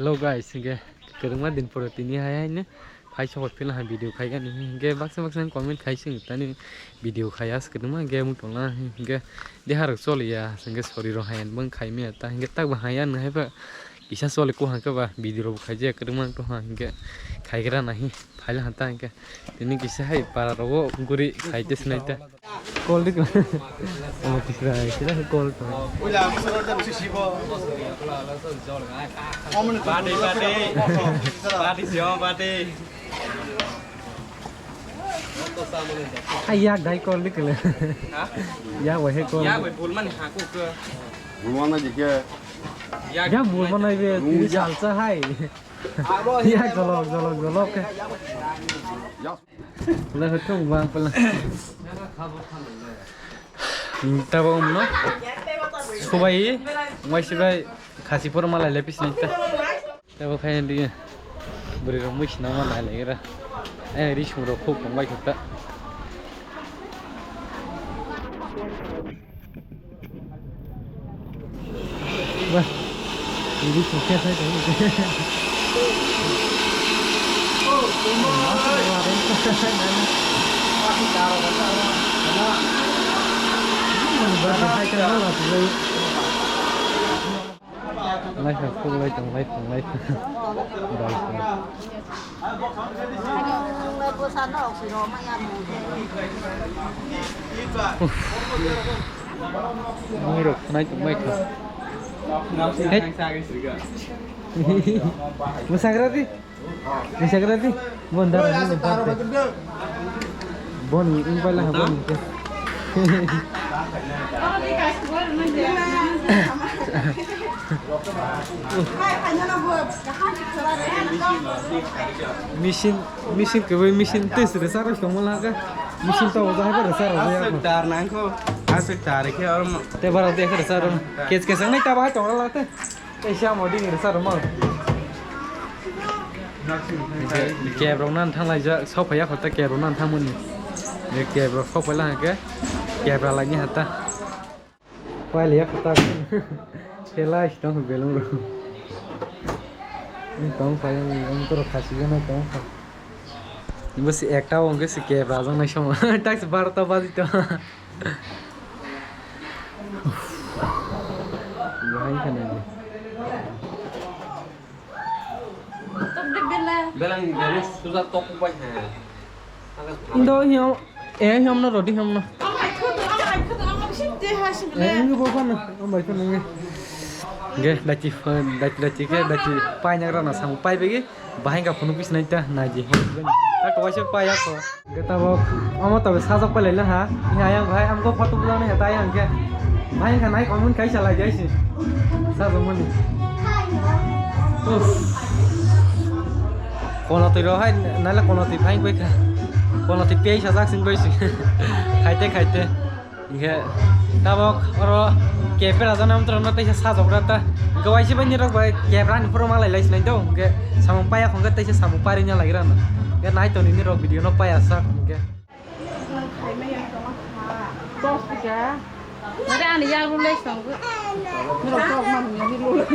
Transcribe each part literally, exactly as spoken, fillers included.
Hello guys, hingke kwrwngma din pore tini hai haino phai sokot phila hai video khaigani hingke baksa baksa comment khai sing tani video khai as kwrwngma hingke mung tongla hingke deha rok choliya hingke sori rok hai bang khai maya ta hingke tak bo hai ano hai ba kisa choli ko hangke ba video rok khai je kwrwngma tong ha hingke khaigra nahi phaila hanta hingke tini kisa hai para rogo guri khai te sinai ta. Call di ko. Omo tisra hai, tisra hai call to. Party, party. Party siyo, party. Hai yak dai call di kele. Ha? Yak wahai call. Yak wahai bulmani haku ke. Bulmana jike. Yak bulmana ibe, tini salsa hai. Yak jolok, jolok, jolok. Wala hoto bang pala. Tabo umno. Subai, wai sibai, khasi por malai lepi sinita. Tabo khai dia. Beri romui sinama nai legra. Eh, ri sumro khuk tongbai khata. Wah, ini sukses aja ini. Life, full life, life, life. Mui rok khwnai tongbai kha. Hey. Mwsagra di. Mwsagra di. Bon dara ni bon dara. Bon ni ung pai la ha bon ni. Machine, machine kwbui machine tei se rwchar rw tongma laka. Machine to bo hai rwchar rw ya. Aswk tar nang kho. Aswk tar khe oro. Te bara de khe rwchar rw. Kech kech nai ta bahai tong la te. Tei se amo ding rwchar rw ma. Keb rok nan thang lai jak, sok phai ya kho ta keb rok nan thang mani. Keb rok sok phai la hake. Keb ra lai ni hata. Pailiya kwtal. Khelai si tong belong rok. Ni tong phai ang, ang toro khasi gana tong phai. Ibo si ekta wngkhe si kebra jang nai somo. Tak si barota baji to. Bahai khana ni. Belang, belang suja tok bai ha. Indo hiyo, eh, hiyo no rodi hiyo no. Eh, ini bo kan, oh my God, ini. Ge, dachi, dachi, dachi ke, dachi pai nang rana sang pai begi, bahai ka phunu kis nai ta, nai ji. Ta ko waise pai ako. Ge tabok, omo tabe sajak pai lai na ha. Ini ayang bahai, amgo photo bulan ni ta ayang ge. Bahai ka nai comment kai sa lai jai si. Sajak mani. Uff. Kono twi rw hai, naila kono twi phai bai kha. Kono twi pei sa jak sin bai si. Khaite, khaite. Hingke tabok oro kebra jana amtro no teisa sajok ra ta. Hingke waisi bai nirok bai kebra ni puro malai lai sinai do. Hingke samung paya khongke teisa samung pari nya lai ra no. Hingke nai toni nirok video no paya sak hingke. Dos bwkha. Nare ani yak rulai song. Norok sok man ni rulai.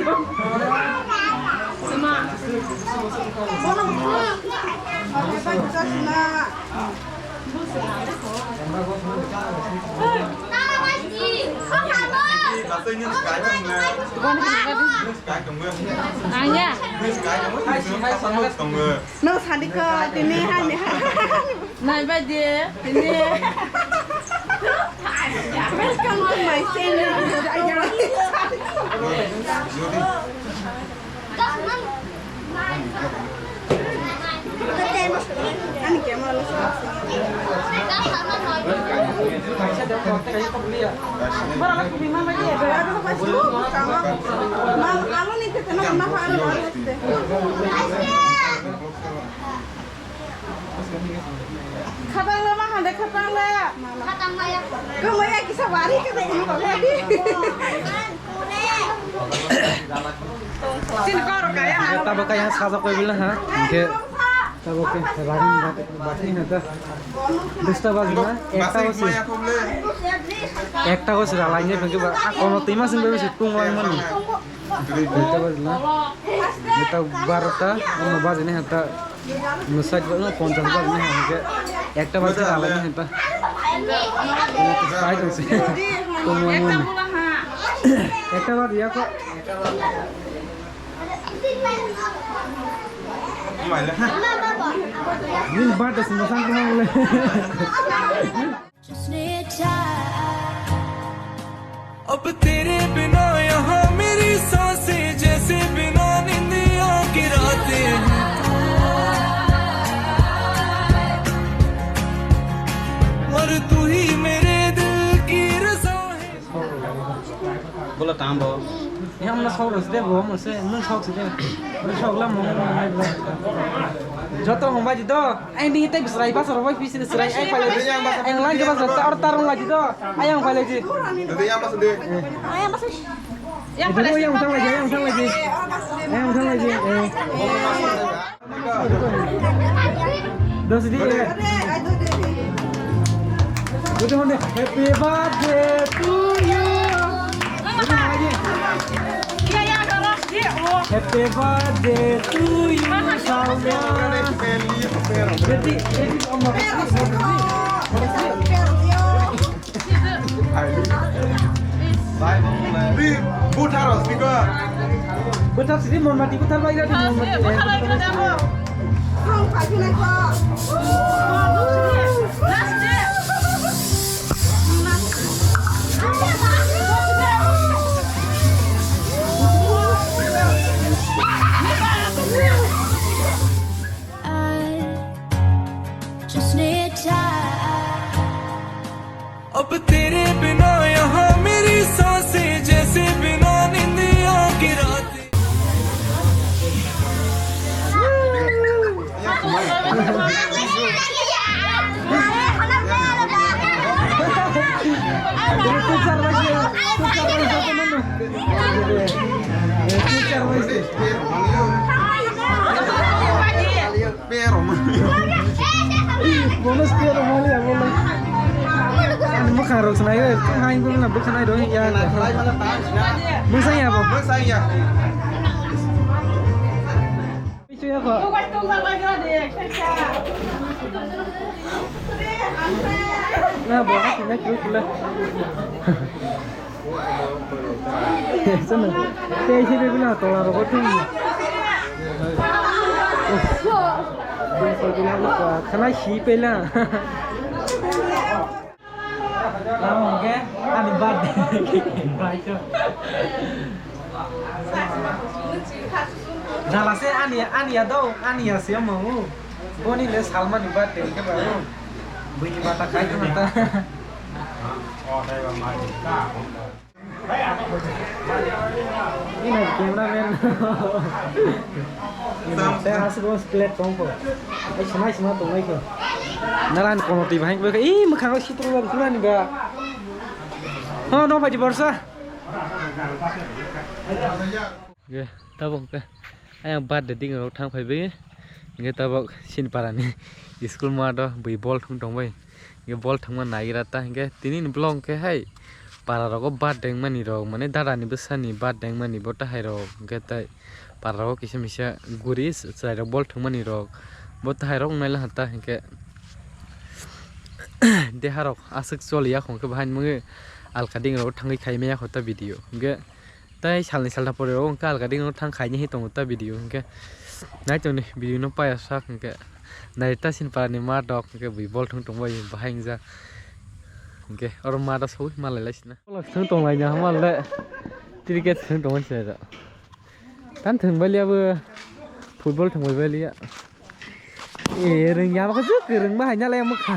Sima. Nangya. Nang sadi ko tini hani. Nai bai de, tini. Welcome to my channel. Ani camera lo. Bara la kubi mama de. Mama, mama ni te tena mama. Khatang le ma hande khatang le. Khatang maya. Kau maya kisa wari kata ini kau tadi. Sini kau orang kaya. Tabok kaya sajak koi bila ha. Oke. Tabok khe rang bati hata. Dista bajna ekta basi. Ekta basi ralai ne phangke ba. Kono tima sing basi tung lang mani. Dista bajna. Eta barota, ono bajne hata. Nusai ba ponchas bajne hata. Ekta basi ralai ne hata. Sai to se. Tung lang mani. Ekta basi ya ko. Nini birthday sini sang kena mulai. अब तेरे बिना यहाँ मेरी सांसें जैसे बिना निंदिया की रातें हैं। और तू ही मेरे दिल की रज़ा है। Bola tambo. Yang na sok rus de bo mo se, nung sok si de. Nung sok la mo. Joto hong baji do. Ai ni te bisrai ba soro bai pisi bisrai. Ai pale ji. Ai lang ke ba soro tar tar hong baji do. Ai yang pale ji. Dede yang masuk deh. Yang pale ji. Yang tang lagi, yang tang lagi. Yang tang lagi. Eh. Dos di. Udah, udah. Happy birthday to you. Udah, lagi. Happy birthday to you, Salma. Jadi, jadi, Om, Om, Om, Om, Om. Bye, bye. Di, butharo, speaker. Buthar sini, monmati, buthar bai, buthar bai, buthar bai. I just need time. अब तेरे बिना यहाँ मेरी सांसें जैसे बिना निंदिया की रातें। Pero mani. Bonus pero mani ya, bonus. Ani mwkhang rok sanai, hai gulu na bwkhanai rok ya. Mwsai ya bo. Mwsai ya. Pichu ya ko. Na bo ha kile kile. Sana, tei sini bila tola rogo tu. Khana si pela. Lama ke ani birthday. Baik tu. Jala se ani, ani ya do, ani ya se mau. Boni le Salman ni birthday ke baru. Bini bata kai tu mata. Ini cameraman. Ini teh asli bos plate tongko. Ai semai semai tong lagi. Nalan kono ti bahai ko. Ih, mukha ko situ baru sudah nih, Mbak. Oh, no, Pak Jiborsa. Ge, tabok ke. Ayang birthday ding rok thang phai bai. Ge tabok sin parani school ma do bui bol thung tong bai. Ge bol thangma naigra ta hingke tini ni vlog ke hai para rogo birthday mani rok mane dada ni bwsa ni birthday mani bo tahai rok hingke tai para rogo kisa misa guri chwrai rok bol thangmani rok bo tahai rok wngnai laha ta hingke deha rok aswk choli ya hongke bahai nugwi alka ding rok thangwi khai maya kho ta video hingke. Tai salni salta pore o wngkha alka ding no thang khaini hi tongo ta video hinkhe nai tongni video no paya sak hinkhe nai ta sin para ni ma dok hinkhe bui bol thung tong bai bahai wngjak hinkhe oro ma da soi malai lai sina. Thung tong lai nya mal le cricket thung tong bai sina da tan thung bai liya bo football thung bai bai liya. Eh, rwngya, abo khe kwrwngma hai nalai, omo kha.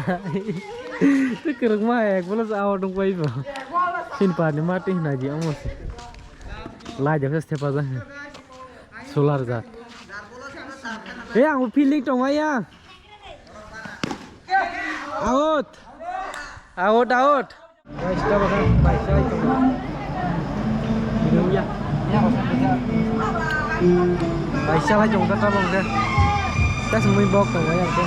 Tei kwrwngma hai, ek bola sa, o dong pai bo. Sin par ni mati hinai di, omo se. Lai jab se thepa jang. Solar jat. Eh, ang fielding tong ai ya. Out. Out, out. Guys, tabok khe paisa lai tongo. Ini ya. Paisa lai tongo, tabok khe. Just mui bok tongo ya ke.